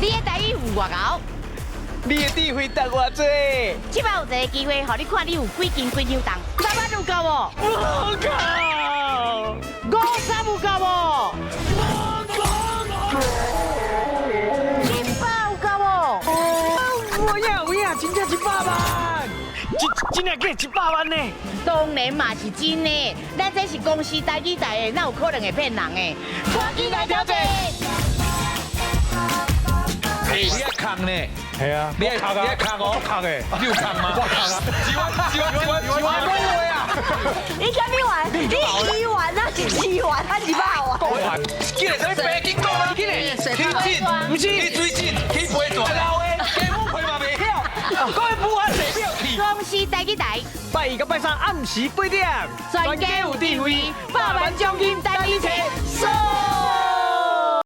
你的台語有偌𠢕？你的智慧值偌濟？這擺有一个機會，予你看你有幾斤幾兩重？10萬有夠無？無夠。50有夠無？100有夠無？有影有影，真正100萬！真正假100萬呢？當然嘛是真的，咱這是公視台語台的，哪有可能會騙人的？趕緊來挑戰！欸，你愛空呢？係啊，你愛空哦？空的。你有空嗎？我空啊。一萬一萬一萬一萬個月啊！你啥物萬？你一萬啊是二萬還是100萬？起來，啥物白金講啊？起來，去進，毋是去水浸，去飛船。老的，雞母皮嘛袂曉，講伊舞漢地表去。公視台語台，拜二佮拜三暗時8點，全家有智慧，百萬獎金等你揣。收。